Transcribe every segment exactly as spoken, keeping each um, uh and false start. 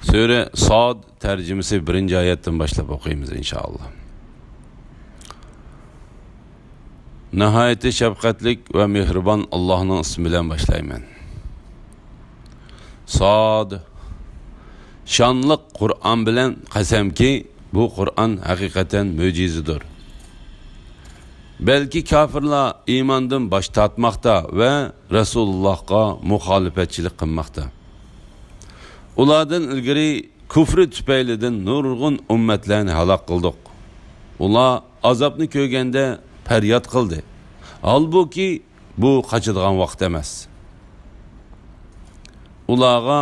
سۈرە ساد تەرجىمىسى بىرىنچى ئايەتتىن باشلاپ ئوقۇيمىز، ئىنشائاللا. ناھايىتى شەپقەتلىك ۋە مېھرىبان ئاللاھنىڭ ئىسمى بىلەن باشلايمەن. ساد. شانلىق قۇرئان بىلەن قەسەمكى، بۇ قۇرئان ھەقىقەتەن مۆجىزىدۇر. بەلكى كاپىرلار ئىماندىن باش تارتماقتا ۋە رەسۇلۇللاھقا مۇخالىپەتچىلىك قىلماقتا. ئۇلاردىن ئىلگىرى كۇفرى تۈپەيلىدىن نۇرغۇن ئۈممەتلەرنى ھالاك قىلدۇق. ئۇلار ئازابنى كۆرگەندە پەرياد قىلدى. ھالبۇكى، بۇ قاچىدىغان ۋاقىت ئەمەس. ئۇلارغا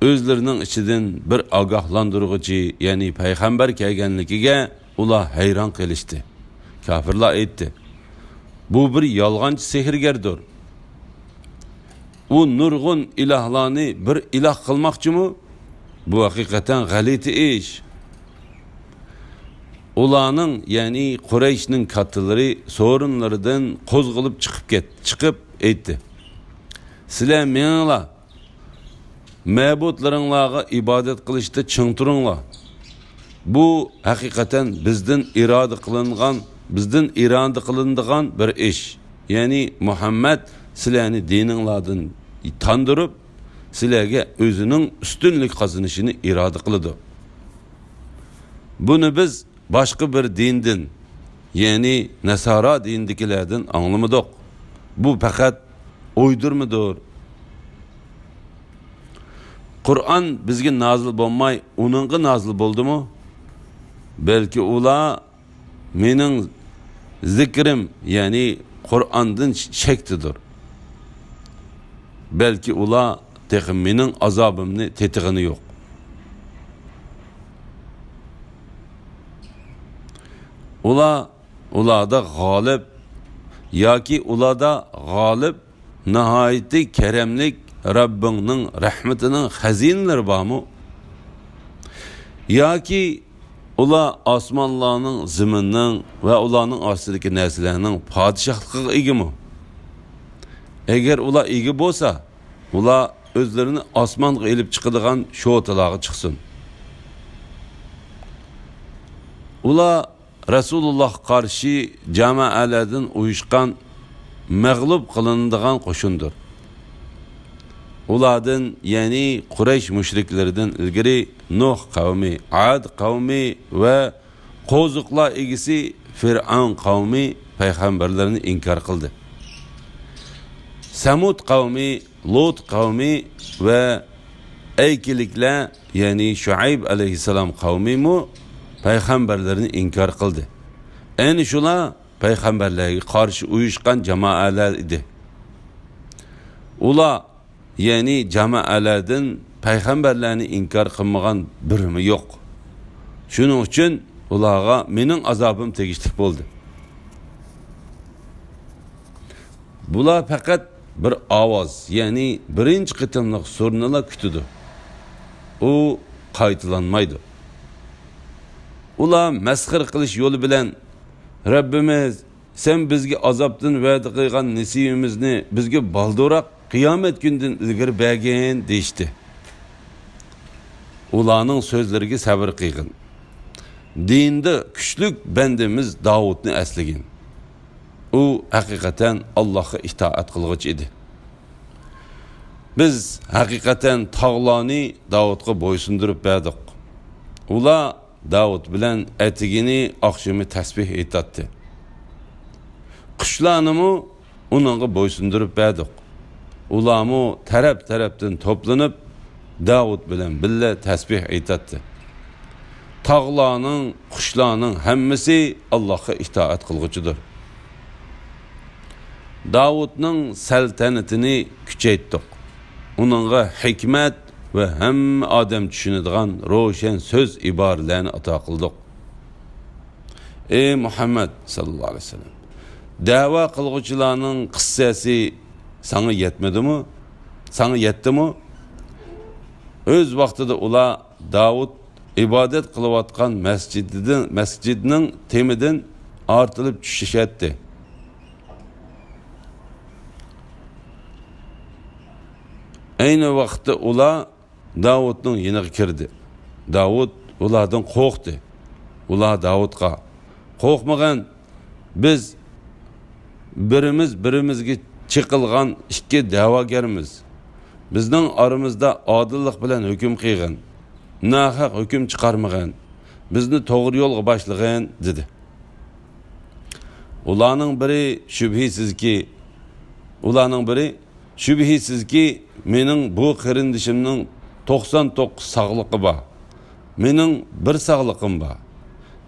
ئۆزلىرىنىڭ ئىچىدىن بىر ئاگاھلاندۇرغۇچى، يەنى پەيغەمبەر كەلگەنلىكىگە ئۇلار ھەيران قېلىشتى. كاپىرلار ئېيتتى: «بۇ بىر يالغانچى سېھىرگەردۇر. ئۇ نۇرغۇن ئىلاھلارنى بىر ئىلاھ قىلماقچىمۇ؟ بۇ ھەقىقەتەن غەلىتە ئىش.» ئۇلارنىڭ، يەنى قۇرەيشنىڭ كاتتىلىرى سورۇنلىرىدىن قوزغىلىپ چىقىپ كەت-، چىقىپ ئېيتتى: «سىلەر مېڭىڭلار، مەبۇدلىرىڭلارغا ئىبادەت قىلىشتا چىڭ تۇرۇڭلار. بۇ ھەقىقەتەن بىزدىن ئىرادە قىلىنغان، بىزدىن ئىرادە قىلىنىدىغان بىر ئىش. يەنى مۇھەممەد سىلەرنى دىنىڭلاردىن تاندۇرۇپ، سىلەرگە ئۆزىنىڭ ئۈستۈنلۈك قازىنىشىنى ئىرادە قىلىدۇ. بۇنى بىز باشقا بىر دىندىن، يەنى نەسارا دىنىدىكىلەردىن ئاڭلىمىدۇق. بۇ پەقەت ئويدۇرمىدۇر.» قۇرئان بىزگە نازىل بولماي، ئۇنىڭغا نازىل بولدىمۇ؟ بەلكى ئۇلار مېنىڭ زىكرىم، يەنى قۇرئاندىن شەكتىدۇر. بەلكى ئۇلار تېخى مېنىڭ ئازابىمنى تېتىغىنى يوق. ئۇلار، ئۇلاردا غالىب ياكى ئۇلاردا غالىب ناھايىتى كەرەملىك رەببىڭنىڭ رەھمىتىنىڭ خەزىنىلىرى بارمۇ؟ ياكى ئۇلار ئاسمانلارنىڭ، زېمىننىڭ ۋە ئۇلارنىڭ ئاستىدىكى نەرسىلەرنىڭ پادىشاھلىقىغا ئىگىمۇ؟ ئەگەر ئۇلار ئىگە بولسا، ئۇلار ئۆزلىرىنى ئاسمانغا ئېلىپ چىقىدىغان شوتىلارغا چىقسۇن. ئۇلار رەسۇلۇللاھقا قارشى جامائەلەردىن ئۇيۇشقان مەغلۇپ قىلىنىدىغان قوشۇندۇر. ئۇلاردىن، يەنى قۇرەيش مۇشرىكلىرىدىن ئىلگىرى نۇھ قەۋمى، ئاد قەۋمى ۋە قوزۇقلار ئىگىسى فىرئەۋن قەۋمى پەيغەمبەرلەرنى ئىنكار قىلدى. سەمۇد قەۋمى، لۇت قەۋمى ۋە ئەيكىلىكلەر، يەنى شۇئەيب ئەلەيھىسسالام قەۋمىمۇ پەيغەمبەرلەرنى ئىنكار قىلدى. ئەنە شۇلار پەيغەمبەرلەرگە قارشى ئۇيۇشقان جامائەلەر ئىدى. ئۇلار، يەنى جامائەلەردىن پەيغەمبەرلەرنى ئىنكار قىلمىغان بىرىمۇ يوق. شۇنىڭ ئۈچۈن ئۇلارغا مېنىڭ ئازابىم تېگىشلىك بولدى. بۇلار پەقەت بىر ئاۋاز، يەنى بىرىنچى قېتىملىق سورۇننىلا كۈتىدۇ. ئۇ قايتىلانمايدۇ. ئۇلار مەسخىرە قىلىش يولى بىلەن، «رەببىمىز، سەن بىزگە ئازابتىن ۋەدە قىلغان نېسىۋىمىزنى بىزگە بالدۇرراق قىيامەت كۈنىدىن ئىلگىرى بەرگىن» دېيىشتى. ئۇلارنىڭ سۆزلىرىگە سەۋر قىلغىن. دىندا كۈچلۈك بەندىمىز داۋۇتنى ئەسلىگىن. ئۇ ھەقىقەتەن ئاللاھقا ئىتائەت قىلغۇچى ئىدى. بىز ھەقىقەتەن تاغلارنى داۋۇتقا بويسۇندۇرۇپ بەردۇق. ئۇلار داۋۇت بىلەن ئەتىگىنى ئاخشىمى تەسبىھ ئېيتاتتى. قۇشلارنىمۇ ئۇنىڭغا بويسۇندۇرۇپ بەردۇق. ئۇلارمۇ تەرەپ-تەرەپتىن توپلىنىپ، داۋۇت بىلەن بىللە تەسبىھ ئېيتاتتى. تاغلارنىڭ، قۇشلارنىڭ ھەممىسى ئاللاھقا ئىتائەت قىلغۇچىدۇر. داۋۇتنىڭ سەلتەنىتىنى كۈچەيتتۇق. ئۇنىڭغا ھېكمەت ۋە ھەممە ئادەم چۈشىنىدىغان روشەن سۆز ئىبارىلەرنى ئاتا قىلدۇق. ئەي مۇھەممەد ساللاللاھۇ ئەلەيھى ۋەسەللەم، دەۋا قىلغۇچىلارنىڭ قىسسەسى ساڭا يەتمىدىمۇ؟ ساڭا يەتتىمۇ؟ ئۆز ۋاقتىدا ئۇلار داۋۇت ئىبادەت قىلىۋاتقان مەسجىدىدىن، مەسجىدنىڭ تېمىدىن ئارتىلىپ چۈشۈشەتتى. ئەينى ۋاقىتتا ئۇلار داۋۇتنىڭ يېنىغا كىردى. داۋۇت ئۇلاردىن قورقتى. ئۇلار داۋۇتقا: «قورقمىغىن، بىز بىرىمىز بىرىمىزگە چېقىلغان ئىككى دەۋاگەرمىز. بىزنىڭ ئارىمىزدا ئادىللىق بىلەن ھۆكۈم قىلغىن، ناھەق ھۆكۈم چىقارمىغىن، بىزنى توغرا يولغا باشلىغىن» دېدى. ئۇلارنىڭ بىرى شۈبھىسىزكى، ئۇلارنىڭ بىرى شۈبھىسىزكى، مېنىڭ بۇ قېرىندىشىمنىڭ توقسان توققۇز ساغلىقى بار. مېنىڭ بىر ساغلىقىم بار.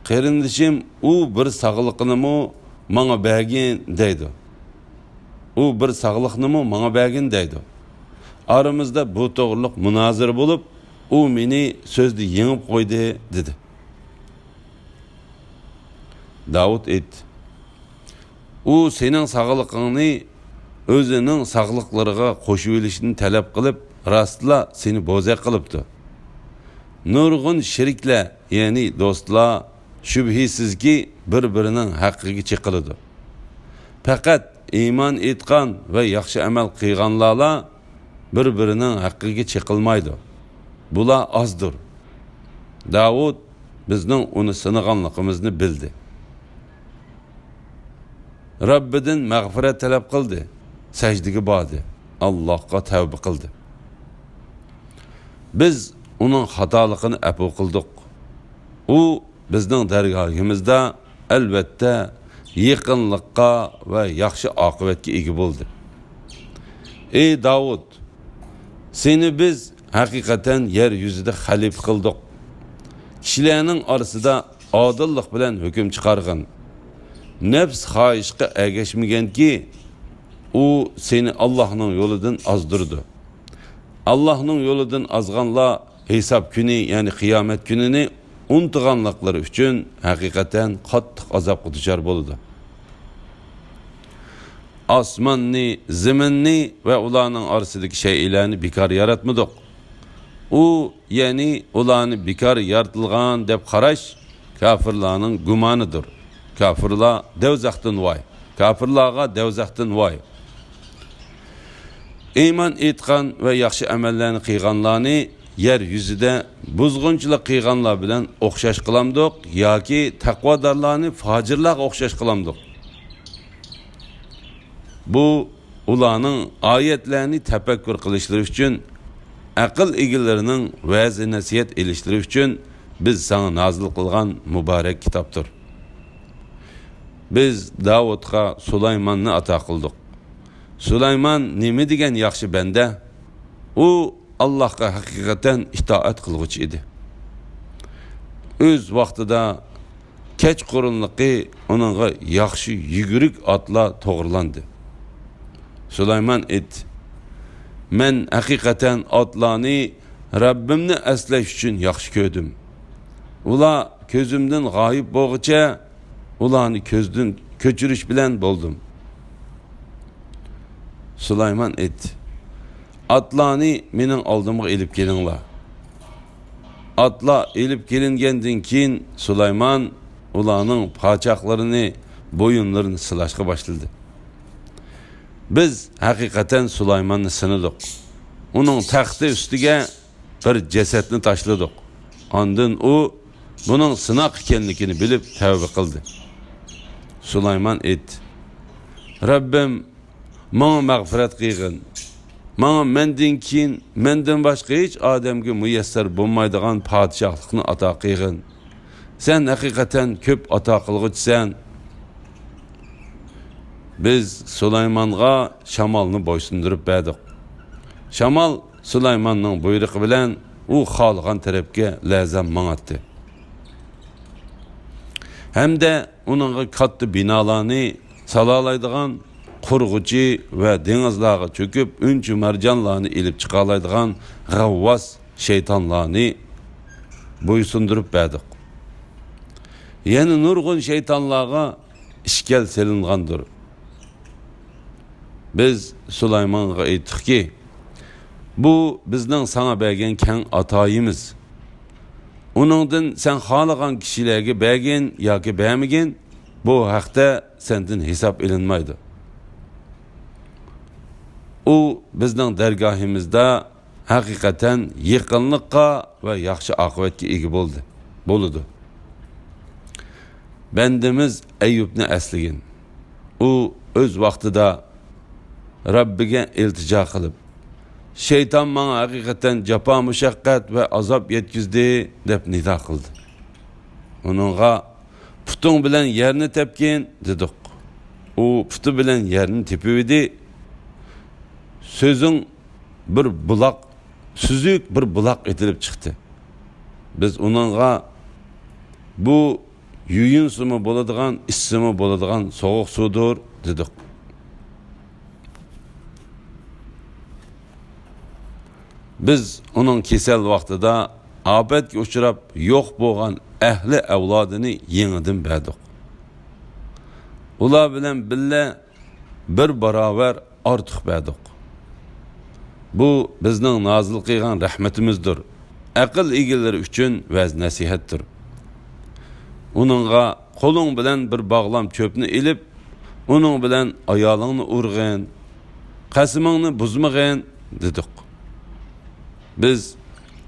قېرىندىشىم ئۇ بىر ساغلىقىنىمۇ ماڭا بەرگىن دەيدۇ. ئۇ بىر ساغلىقنىمۇ ماڭا بەرگىن دەيدۇ. ئارىمىزدا بۇ توغرىلىق مۇنازىرە بولۇپ، ئۇ مېنى سۆزدە يېڭىپ قويدى دېدى. داۋۇت ئېيتتى: ئۇ سېنىڭ ساغلىقىڭنى ئۆزىنىڭ ساغلىقلىرىغا قوشۇۋېلىشنى تەلەپ قىلىپ، راستلا سېنى بوزەك قىلىپتۇ. نۇرغۇن شېرىكلەر، يەنى دوستلار، شۈبھىسىزكى، بىر-بىرىنىڭ ھەققىگە چېقىلىدۇ. پەقەت ئىمان ئېيتقان ۋە ياخشى ئەمەل قىلغانلارلا بىر-بىرىنىڭ ھەققىگە چېقىلمايدۇ. بۇلار ئازدۇر. داۋۇت بىزنىڭ ئۇنى سىنىغانلىقىمىزنى بىلدى. رەببىدىن مەغپىرەت تەلەپ قىلدى، سەجدىگە باردى، ئاللاھقا تەۋبە قىلدى. بىز ئۇنىڭ خاتالىقىنى ئەپۇ قىلدۇق. ئۇ بىزنىڭ دەرگاھىمىزدا، ئەلۋەتتە، يېقىنلىققا ۋە ياخشى ئاقىۋەتكە ئىگە بولدى. ئەي داۋۇت، سېنى بىز ھەقىقەتەن يەر يۈزىدە خەلىپە قىلدۇق. كىشىلەرنىڭ ئارىسىدا ئادىللىق بىلەن ھۆكۈم چىقارغىن. نەپس خاھىشقا ئەگەشمىگىنكى، ئۇ سېنى ئاللاھنىڭ يولىدىن ئازدۇرىدۇ. ئاللاھنىڭ يولىدىن ئازغانلار ھېساب كۈنى، يەنى قىيامەت كۈنىنى ئۇنتۇغانلىقلىرى ئۈچۈن ھەقىقەتەن قاتتىق ئازابقا دۇچار بولىدۇ. ئاسماننى، زېمىننى ۋە ئۇلارنىڭ ئارىسىدىكى شەيئىلەرنى بىكار ياراتمىدۇق. ئۇ، يەنى ئۇلارنى بىكار يارىتىلغان دەپ قاراش كاپىرلارنىڭ گۇمانىدۇر. كاپىرلار دەۋزەختىن ۋاي! كاپىرلارغا دەۋزەختىن ۋاي! ئىمان ئېيتقان ۋە ياخشى ئەمەللەرنى قىلغانلارنى يەر يۈزىدە بۇزغۇنچىلىق قىلغانلار بىلەن ئوخشاش قىلامدۇق ياكى تەقۋادارلارنى پاجىرلارغا ئوخشاش قىلامدۇق؟ بۇ ئۇلارنىڭ ئايەتلەرنى تەپەككۇر قىلىشلىرى ئۈچۈن، ئەقىل ئىگىلىرىنىڭ ۋەز-نەسىھەت ئېلىشلىرى ئۈچۈن بىز ساڭا نازىل قىلغان مۇبارەك كىتابتۇر. بىز داۋۇتقا سۇلايماننى ئاتا قىلدۇق. سۇلايمان نېمە دېگەن ياخشى بەندە! ئۇ ئاللاھقا ھەقىقەتەن ئىتائەت قىلغۇچى ئىدى. ئۆز ۋاقتىدا كەچقۇرۇنلۇقى ئۇنىڭغا ياخشى يۈگۈرۈك ئاتلار توغرىلاندى. سۇلايمان ئېيتتى: مەن ھەقىقەتەن ئاتلارنى رەببىمنى ئەسلەش ئۈچۈن ياخشى كۆردۈم. ئۇلار كۆزۈمدىن غايىب بولغۇچە ئۇلارنى كۆزدىن كۆچۈرۈش بىلەن بولدۇم. سۇلايمان ئېيتتى: ئاتلارنى مېنىڭ ئالدىمغا ئېلىپ كېلىڭلار. ئاتلار ئېلىپ كېلىنگەندىن كېيىن، سۇلايمان ئۇلارنىڭ پاچاقلىرىنى، بويۇنلىرىنى سىلاشقا باشلىدى. بىز ھەقىقەتەن سۇلايماننى سىنىدۇق. ئۇنىڭ تەختى ئۈستىگە بىر جەسەتنى تاشلىدۇق. ئاندىن ئۇ بۇنىڭ سىناق ئىكەنلىكىنى بىلىپ تەۋبە قىلدى. سۇلايمان ئېيتتى: رەببىم، ماڭا مەغپىرەت قىلغىن. ماڭا مەندىن كېيىن، مەندىن باشقا ھېچ ئادەمگە مۇيەسسەر بولمايدىغان پادىشاھلىقنى ئاتا قىلغىن. سەن ھەقىقەتەن كۆپ ئاتا قىلغۇچىسەن. بىز سۇلايمانغا شامالنى بويسۇندۇرۇپ بەردۇق. شامال سۇلايماننىڭ بۇيرۇقى بىلەن ئۇ خالىغان تەرەپكە لەرزان ماڭاتتى. ھەمدە ئۇنىڭغا كاتتا بىنالارنى سالالايدىغان قۇرغۇچى ۋە دېڭىزلارغا چۆكۈپ ئۈنچە مارجانلارنى ئېلىپ چىقالايدىغان غەۋۋاس شەيتانلارنى بويسۇندۇرۇپ بەردۇق. يەنە نۇرغۇن شەيتانلارغا ئىشكەل سېلىنغاندۇر. بىز سۇلايمانغا ئېيتتۇقكى، بۇ بىزنىڭ ساڭا بەرگەن كەڭ ئاتايىمىز. ئۇنىڭدىن سەن خالىغان كىشىلەرگە بەرگىن ياكى بەرمىگىن، بۇ ھەقتە سەندىن ھېساب ئېلىنمايدۇ. ئۇ بىزنىڭ دەرگاھىمىزدا ھەقىقەتەن يېقىنلىققا ۋە ياخشى ئاقىۋەتكە ئىگە بولدى، بولىدۇ. بەندىمىز ئەييۇبنى ئەسلىگىن. ئۇ ئۆز ۋاقتىدا رەببىگە ئىلتىجا قىلىپ، «شەيتان ماڭا ھەقىقەتەن جاپا-مۇشەققەت ۋە ئازاب يەتكۈزدى» دەپ نىدا قىلدى. ئۇنىڭغا «پۇتۇڭ بىلەن يەرنى تەپكىن» دېدۇق. ئۇ پۇتى بىلەن يەرنى تېپىۋىدى. سۆزۈڭ بىر بۇلاق، سۈزۈك بىر بۇلاق ئېتىلىپ چىقتى. بىز ئۇنىڭغا، «بۇ يۇيۇنسىمۇ بولىدىغان، ئىچسىمۇ بولىدىغان سوغۇق سۇدۇر» دېدۇق. بىز ئۇنىڭ كېسەل ۋاقتىدا ئاپەتكە ئۇچراپ يوق بولغان ئەھلى ئەۋلادىنى يېڭىدىن بەردۇق. ئۇلار بىلەن بىللە بىر باراۋەر ئارتۇق بەردۇق. بۇ بىزنىڭ نازىل قىلغان رەھمىتىمىزدۇر. ئەقىل ئىگىلىرى ئۈچۈن ۋەز-نەسىھەتتۇر. ئۇنىڭغا، «قولۇڭ بىلەن بىر باغلام چۆپنى ئېلىپ، ئۇنىڭ بىلەن ئايالىڭنى ئۇرغىن، قەسىمىڭنى بۇزمىغىن» دېدۇق. بىز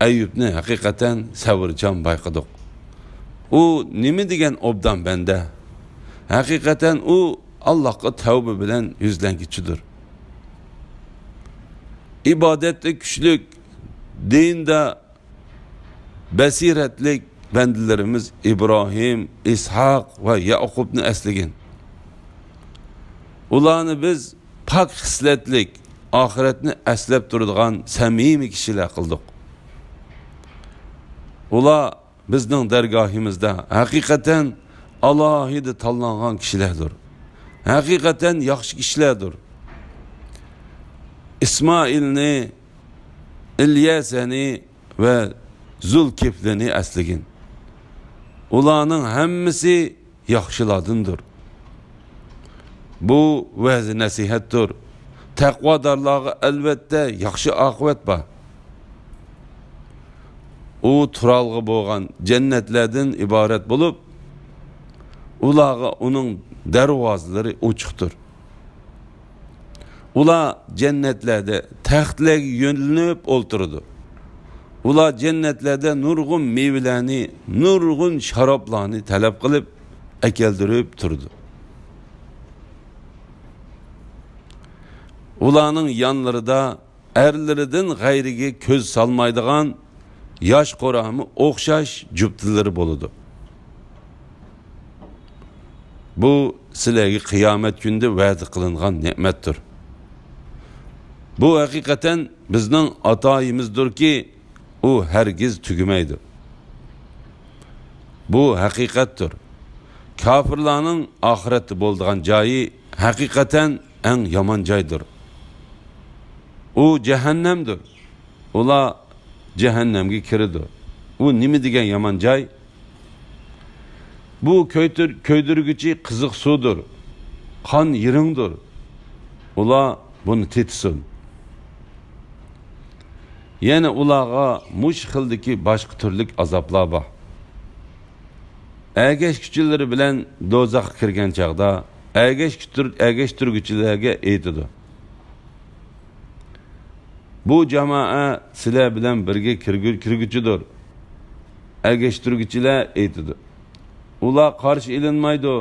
ئەييۇبنى ھەقىقەتەن سەۋرچان بايقىدۇق. ئۇ نېمە دېگەن ئوبدان بەندە! ھەقىقەتەن ئۇ ئاللاھقا تەۋبە بىلەن يۈزلەنگۈچىدۇر. ئىبادەتتە كۈچلۈك، دىندا بەسىرەتلىك بەندىلىرىمىز ئىبراھىم، ئىسھاق ۋە يەئقۇبنى ئەسلىگىن. ئۇلارنى بىز پاك خىسلەتلىك، ئاخىرەتنى ئەسلەپ تۇرىدىغان سەمىمىي كىشىلەر قىلدۇق. ئۇلار بىزنىڭ دەرگاھىمىزدا ھەقىقەتەن ئالاھىدە تاللانغان كىشىلەردۇر. ھەقىقەتەن ياخشى كىشىلەردۇر. ئىسمائىلنى، ئىليەسەنى ۋە زۇلكىفلىنى ئەسلىگىن. ئۇلارنىڭ ھەممىسى ياخشىلاردىندۇر. بۇ ۋەز-نەسىھەتتۇر. تەقۋادارلارغا ئەلۋەتتە ياخشى ئاقىۋەت بار. ئۇ تۇرالغۇ بولغان جەننەتلەردىن ئىبارەت بولۇپ، ئۇلارغا ئۇنىڭ دەرۋازىلىرى ئوچۇقتۇر. ئۇلار جەننەتلەردە تەختلەرگە يۆلىنىپ ئولتۇرىدۇ. ئۇلار جەننەتلەردە نۇرغۇن مېۋىلەرنى، نۇرغۇن شارابلارنى تەلەپ قىلىپ ئەكەلدۈرۈپ تۇرىدۇ. ئۇلارنىڭ يانلىرىدا ئەرلىرىدىن غەيرىگە كۆز سالمايدىغان ياش قورامى ئوخشاش جۈپتىلىرى بولىدۇ. بۇ سىلەرگە قىيامەت كۈنىدە ۋەدە قىلىنغان نېمەتتۇر. بۇ ھەقىقەتەن بىزنىڭ ئاتايىمىزدۇركى، ئۇ ھەرگىز تۈگىمەيدۇ. بۇ ھەقىقەتتۇر. كاپىرلارنىڭ ئاخىرەتتە بولىدىغان جايى ھەقىقەتەن ئەڭ يامان جايدۇر. ئۇ جەھەننەمدۇر. ئۇلار جەھەننەمگە كىرىدۇ. ئۇ نېمە دېگەن يامان جاي! بۇ كۆيتۈر-، كۆيدۈرگۈچى قىزىق سۇدۇر، قان يېرىڭدۇر. ئۇلار بۇنى تېتىسۇن. يەنە ئۇلارغا مۇشۇ خىلدىكى باشقا تۈرلۈك ئازابلار بار. ئەگەشكۈچىلىرى بىلەن دوزاخقا كىرگەن چاغدا، ئەگەشكۈتۈر-، ئەگەشتۈرگۈچىلەرگە ئېيتىدۇ: «بۇ جامائە سىلەر بىلەن بىرگە كىرگۈ-، كىرگۈچىدۇر.» ئەگەشتۈرگۈچىلەر ئېيتىدۇ: «ئۇلار قارشى ئېلىنمايدۇ،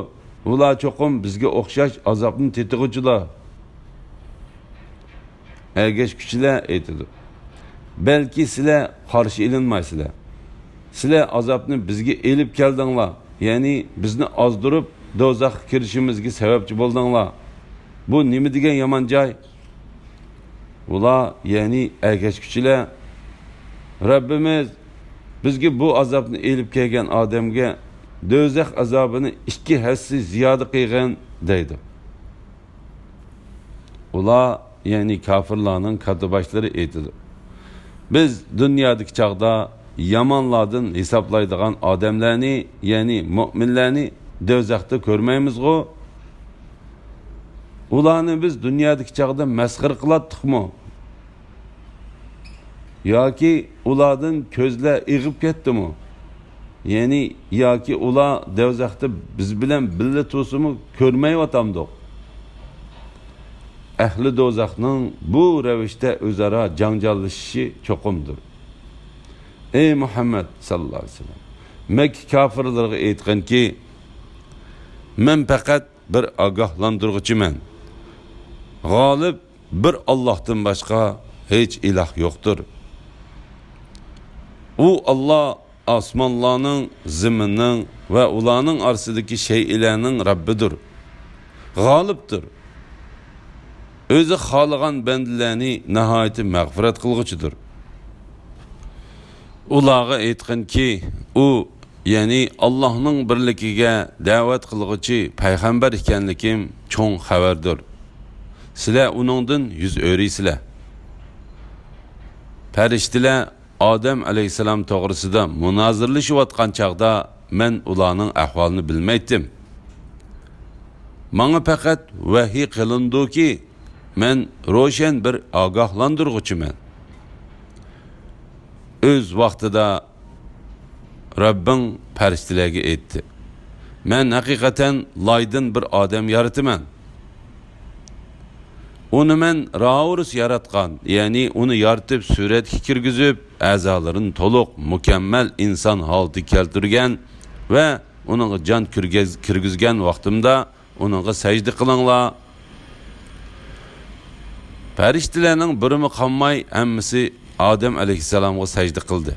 ئۇلار چوقۇم بىزگە ئوخشاش ئازابنى تېتىغۇچىلار.» ئەگەشكۈچىلەر ئېيتىدۇ: «بەلكى سىلەر قارشى ئېلىنمايسىلەر. سىلەر ئازابنى بىزگە ئېلىپ كەلدىڭلار، يەنى بىزنى ئازدۇرۇپ، دوزاخقا كىرىشىمىزگە سەۋەبچى بولدۇڭلار. بۇ نېمە دېگەن يامان جاي؟» ئۇلار، يەنى ئەگەشكۈچىلەر: «رەببىمىز، بىزگە بۇ ئازابنى ئېلىپ كەلگەن ئادەمگە دوزاخ ئازابىنى ئىككى ھەسسە زىيادە قىلغىن» دەيدۇ. ئۇلار، يەنى كاپىرلارنىڭ كاتتىباشلىرى ئېيتىدۇ: «بىز دۇنيادىكى چاغدا يامانلاردىن ھېسابلايدىغان ئادەملەرنى، يەنى مۆمىنلەرنى دوزاختا كۆرمەيمىزغۇ؟ ئۇلارنى بىز دۇنيادىكى چاغدا مەسخىرە قىلاتتۇقمۇ؟ ياكى ئۇلاردىن كۆزلەر ئېغىپ كەتتىمۇ؟ يەنى ياكى ئۇلار دوزاختا بىز بىلەن بىللە تۇرسىمۇ كۆرمەيۋاتامدۇق؟» ئەھلى دوزاخنىڭ بۇ رەۋىشتە ئۆزئارا جاڭجاللىشىشى چوقۇمدۇر. ئەي مۇھەممەد ساللاللاھۇ ئەلەيھى ۋەسەللەم، مەككە كاپىرلىرىغا ئېيتقىنكى، مەن پەقەت بىر ئاگاھلاندۇرغۇچىمەن. غالىب بىر ئاللاھتىن باشقا ھېچ ئىلاھ يوقتۇر. ئۇ ئاللا ئاسمانلارنىڭ، زېمىننىڭ ۋە ئۇلارنىڭ ئارىسىدىكى شەيئىلەرنىڭ رەببىدۇر. غالىبتۇر. ئۆزى خالىغان بەندىلەرنى ناھايىتى مەغپىرەت قىلغۇچىدۇر. ئۇلارغا ئېيتقىنكى، ئۇ، يەنى ئاللاھنىڭ بىرلىكىگە دەۋەت قىلغۇچى پەيغەمبەر ئىكەنلىكىم چوڭ خەۋەردۇر. سىلەر ئۇنىڭدىن يۈز ئۆرۈيسىلەر. پەرىشتىلەر ئادەم ئەلەيھىسسالام توغرىسىدا مۇنازىرىلىشىۋاتقان چاغدا مەن ئۇلارنىڭ ئەھۋالىنى بىلمەيتتىم. ماڭا پەقەت ۋەھىي قىلىنىدۇكى، مەن روشەن بىر ئاگاھلاندۇرغۇچىمەن. ئۆز ۋاقتىدا رەببىڭ پەرىشتىلەرگە ئېيتتى، مەن ھەقىقەتەن لايدىن بىر ئادەم يارىتىمەن. ئۇنى مەن راۋۇرۇس ياراتقان، يەنى ئۇنى يارىتىپ سۈرەتكە كىرگۈزۈپ، ئەزالىرىنى تولۇق، مۇكەممەل ئىنسان ھالىتىگە كەلتۈرگەن ۋە ئۇنىڭغا جان كىرگۈز-، كىرگۈزگەن ۋاقتىمدا ئۇنىڭغا سەجدە قىلىڭلار. پەرىشتىلەرنىڭ بىرىمۇ قالماي ھەممىسى ئادەم ئەلەيھىسسالامغا سەجدە قىلدى.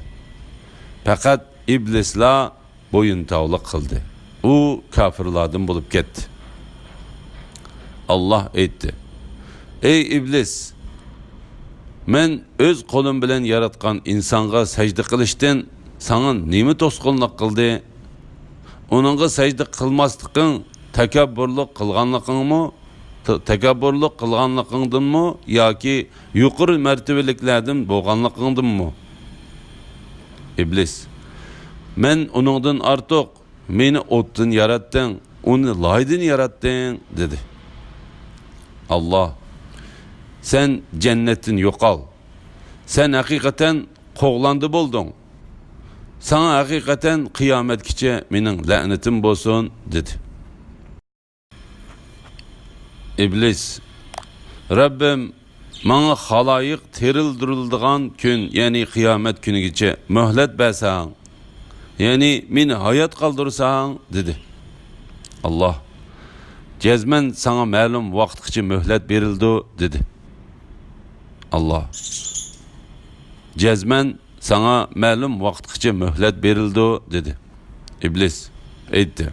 پەقەت ئىبلىسلا بويۇنتاۋلىق قىلدى. ئۇ كاپىرلاردىن بولۇپ كەتتى. ئاللاھ ئېيتتى، ئەي ئىبلىس! مەن ئۆز قولۇم بىلەن ياراتقان ئىنسانغا سەجدە قىلىشتىن ساڭا نېمە توسقۇنلۇق قىلدى؟ ئۇنىڭغا سەجدە قىلماسلىقىڭ تەكەببۇرلۇق قىلغانلىقىڭمۇ، ت-، تەكەببۇرلۇق قىلغانلىقىڭدىنمۇ ياكى يۇقىرى مەرتىۋىلىكلەردىن بولغانلىقىڭدىنمۇ؟ ئىبلىس، مەن ئۇنىڭدىن ئارتۇق، مېنى ئوتتىن ياراتتىڭ، ئۇنى لايدىن ياراتتىڭ، دېدى. ئاللاھ، سەن جەننەتتىن يوقال. سەن ھەقىقەتەن قوغلاندى بولدۇڭ. ساڭا ھەقىقەتەن قىيامەتكىچە مېنىڭ لەنىتىم بولسۇن، دېدى. ئىبلىس، رەببىم، ماڭا خالايىق تىرىلدۈرۈلىدىغان كۈن، يەنى قىيامەت كۈنىگىچە مۆھلەت بەرسەڭ، يەنى مېنى ھايات قالدۇرساڭ، دېدى. ئاللاھ، جەزمەن ساڭا مەلۇم ۋاقىتقىچە مۆھلەت بېرىلىدۇ، دېدى. ئاللاھ، جەزمەن ساڭا مەلۇم ۋاقىتقىچە مۆھلەت بېرىلىدۇ، دېدى. ئىبلىس ئېيتتى،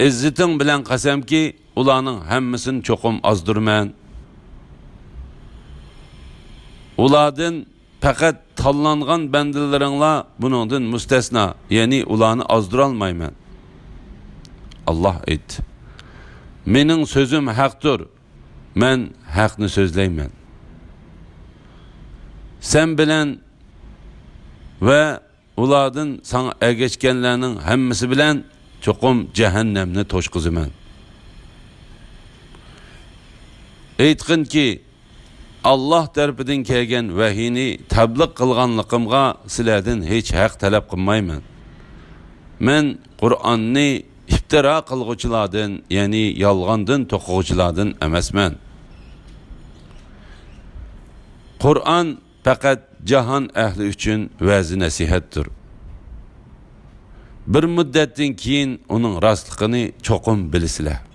ئىززىتىڭ بىلەن قەسەمكى، ئۇلارنىڭ ھەممىسىنى چوقۇم ئازدۇرىمەن. ئۇلاردىن پەقەت تاللانغان بەندىلىرىڭلار بۇنىڭدىن مۇستەسنا، يەنى ئۇلارنى ئازدۇرالمايمەن. ئاللاھ ئېيتتى، مېنىڭ سۆزۈم ھەقتۇر، مەن ھەقنى سۆزلەيمەن. سەن بىلەن ۋە ئۇلاردىن ساڭا ئەگەشكەنلەرنىڭ ھەممىسى بىلەن چوقۇم جەھەننەمنى توشقۇزىمەن. ئېيتقىنكى، ئاللاھ تەرىپىدىن كەلگەن ۋەھىينى تەبلىغ قىلغانلىقىمغا سىلەردىن ھېچ ھەق تەلەپ قىلمايمەن. مەن قۇرئاننى ئىپتىرا قىلغۇچىلاردىن، يەنى يالغاندىن توقۇغۇچىلاردىن ئەمەسمەن. قۇرئان پەقەت جاھان ئەھلى ئۈچۈن ۋەزى-نەسىھەتتۇر. بىر مۇددەتتىن كېيىن ئۇنىڭ راستلىقىنى چوقۇم بىلىسىلەر.